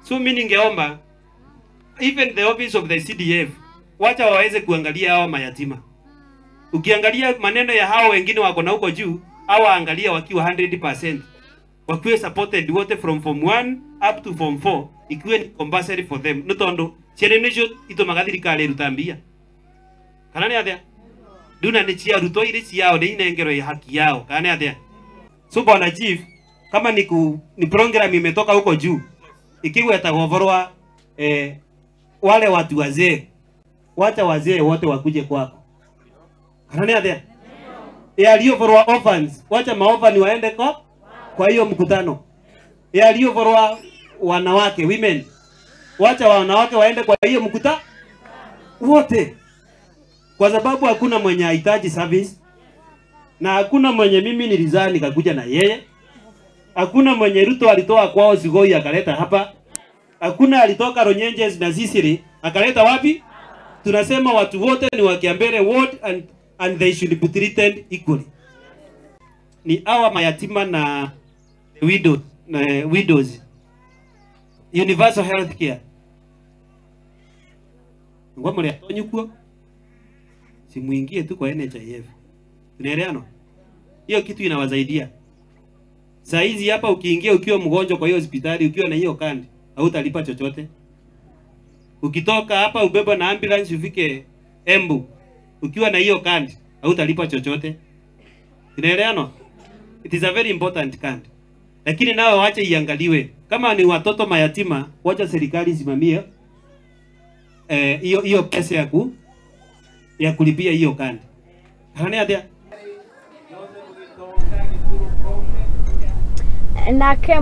So mimi ningeomba even the office of the CDF wacha waweze kuangalia hawa mayatima. Ukiangalia maneno ya hao wengine wako na huko juu, hawa angalia wakiwa 100%. Wakiwe supported wote from form 1 up to form 4, ikiwe ni compulsory for them. Nĩ tondũ ciana nicio itũmaga thirikari ĩruta mbia. Kana nĩ atĩa? Nduna nĩ cia arutwo irĩ ciao nĩ inengerwo haki yao. Kana nĩ atĩa? So bwana chief, kama ni program imetoka huko juu ikigwetagwo ũhoro wa wale watu wazee, wacha wazee wote wakuje kwako. Kana nĩ atĩa? Yaliyo for orphans, wacha maorphan waende kwa hiyo mkutano. Yaliyo for wanawake, women, wacha wanawake waende kwa hiyo mkutano wote. Kwa sababu hakuna mwenye hahitaji service, na hakuna mwenye mimi nilizaa nikakuja na yeye. Hakuna mwenye Ruto alitoa kwao Sigoi akaleta hapa. Hakuna alitoka Ronyenjes na Sisiri akaleta wapi? Tunasema watu wote ni wa Kiambere ward and they should be treated equally. Ni hawa mayatima na widows, na widows. Universal health care. Ngwa mle atonyu kuo. Simuingie tu kwa NHIF. Tunaelewana? Hiyo kitu inawasaidia. Saa hizi hapa ukiingia ukiwa mgonjwa kwa hiyo hospitali ukiwa na hiyo kandi, hautalipa chochote. Ukitoka hapa ubebwa na ambulance ufike Embu, ukiwa na hiyo kandi, hautalipa chochote. Tunaelewana? It is a very important card. Lakini nao wache iangaliwe. Kama ni watoto mayatima, wacha serikali isimamie hiyo pesa ya kulipia hiyo kandi. Kana atia? Nake